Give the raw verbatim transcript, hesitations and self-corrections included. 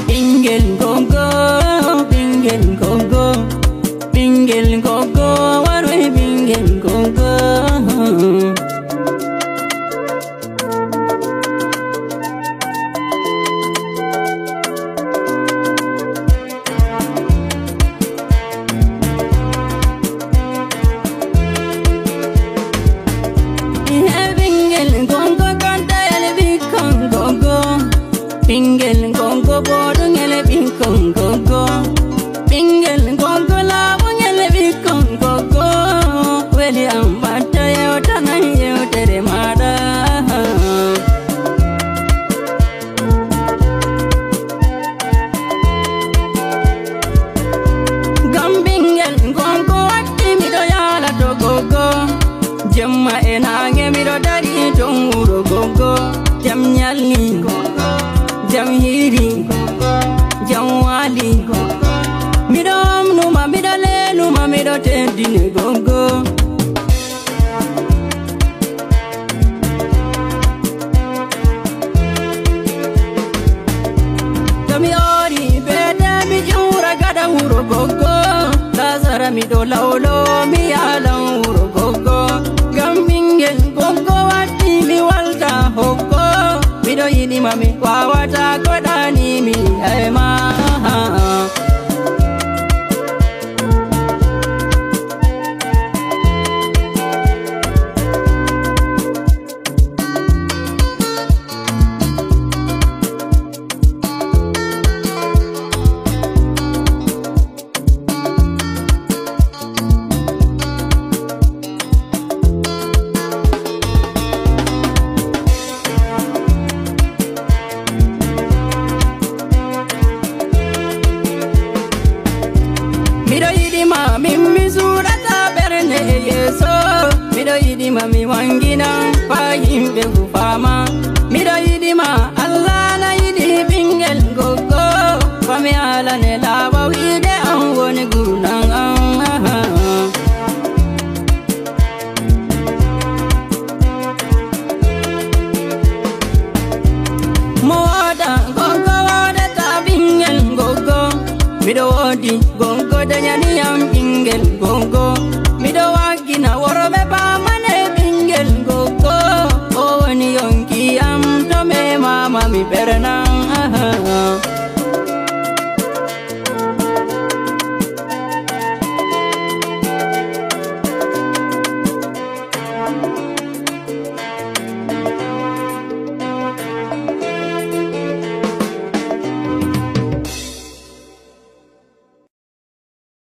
Ɓingel gogo, ɓingel gogo, ɓingel gogo, waroy ɓingel gogo. Ihe ɓingel gongo kantayel ɓikkon gogo. Ɓingel gongo boɗungel ɓikkon gogo. Ɓingel gongo laɓungel ɓikkon gogo. Weli am batta yewtanan yewtere maɗa. Gam ɓingel gongo watti miɗo yaala to gogo. Jemma e naange miɗo dari ton wuro gogo. Jam nyalli, jam hiiri, jam waali. Miɗo omnuma, miɗo leenuma, miɗo teddine gogo. To mi ori bete mi ƴuura gada wuro gogo. Lasara miɗo lawlo mi yalan wuro gogo. Gam ɓingel gogo watti mi walta hokko. Miɗo yiɗi ma mi wawata ko ɗani mi e ma. Miɗo yiɗi ma, min mi suuɗata ɓerne e yeeso. Miɗo yiɗi ma, mi wangina faa yimɓe fu faama. Miɗo yiɗi ma, Allah na yiɗi ɓingel gogo. Faa mi alane laawa wiide an woni gurdam am. Mo wooda gongo woodata ɓingel gogo. Miɗo woodi gongo dañani yam ɓingel gogo. Miɗo waggina worɓe paamane ɓingel gogo. O woni yonki am to me mama mi ɓernan.